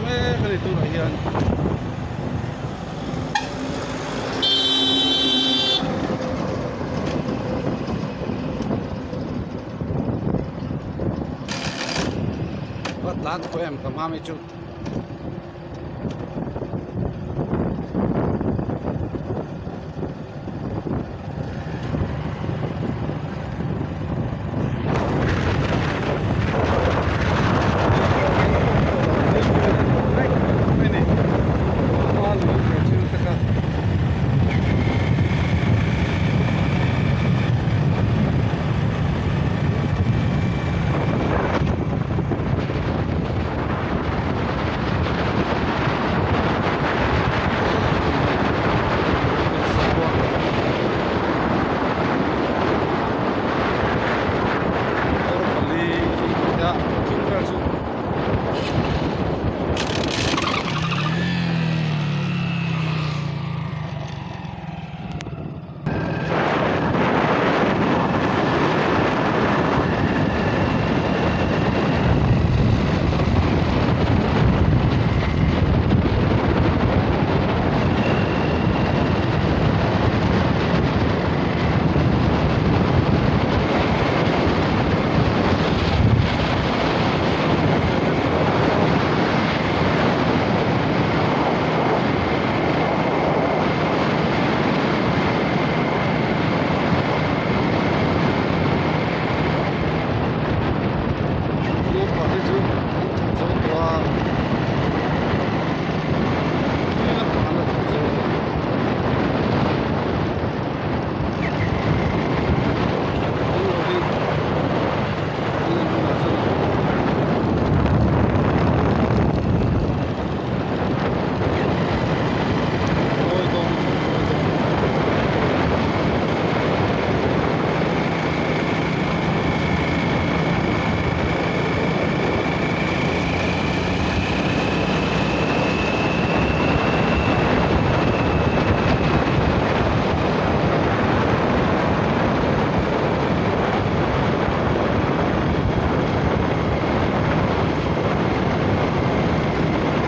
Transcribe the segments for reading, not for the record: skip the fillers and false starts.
mek a ni tunah hian. Va tlan thaw em ka hma mai chu.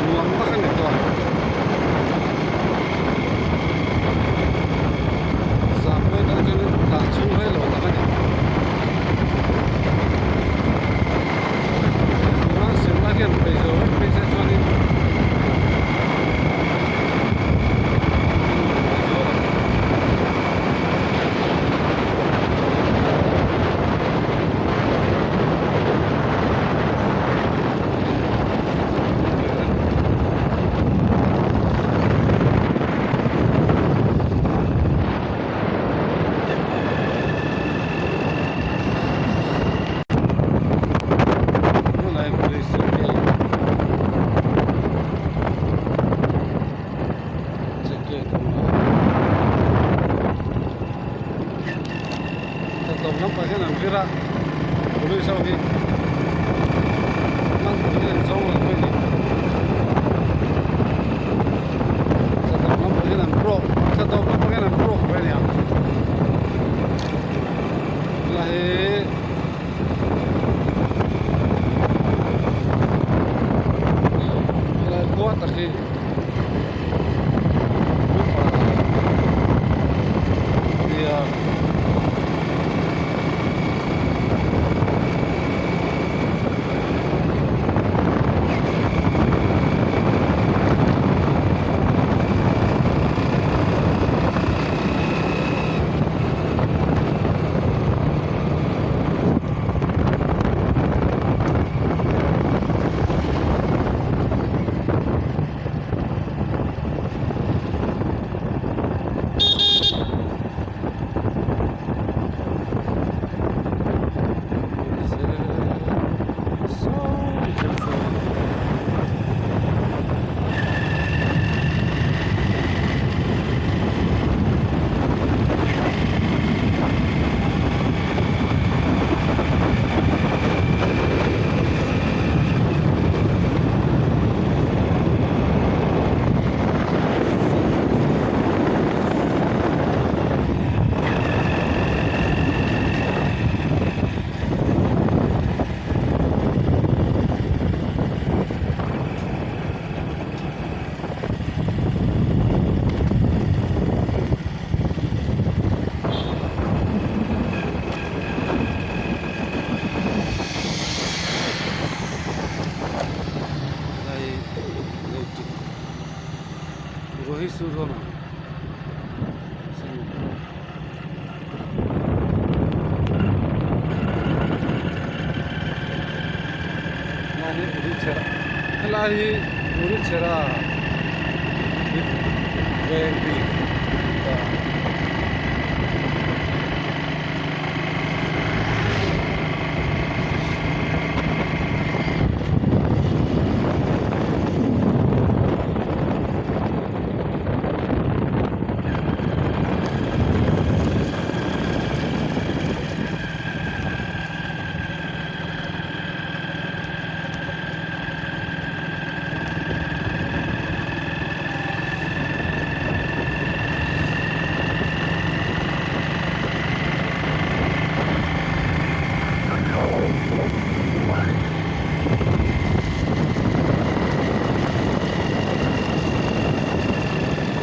Nuam tak a ni tawh a zan pawh tah chuanin tlan chhung rei lo tak a ni tuna zirna hian peih zo vek phei se chuanin Police ho hi man turin an zawng lo mai a ni tlatawp lampang hian an broke tlatawp lampang hian an broke ve a niang tunah hi helai khua tak hi nia. Helai hi Purichera veng bik a ni ta.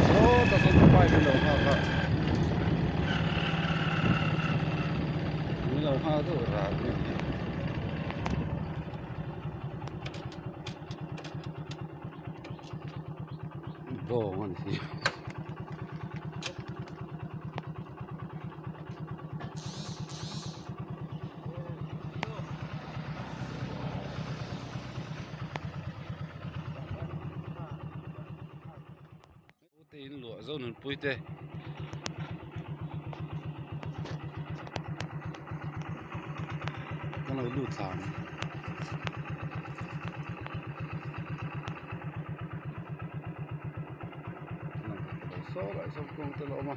Sawtah sawn ka bike an lo nghak a min lo nghak deuh ral mai a ni. Bawng a ni si. Te in luah zo nunpui te kan lo lut thla ang saw lai sawn kawng te a lo awm a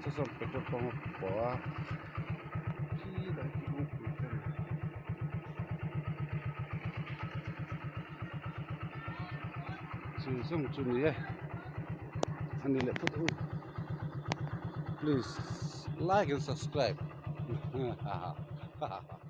saw sawn petrol pump a pawh a khilai khi kawngpui te a ni. Chu zawng chu ni e a ni leh phawt u please like and subscribe ha ha ha.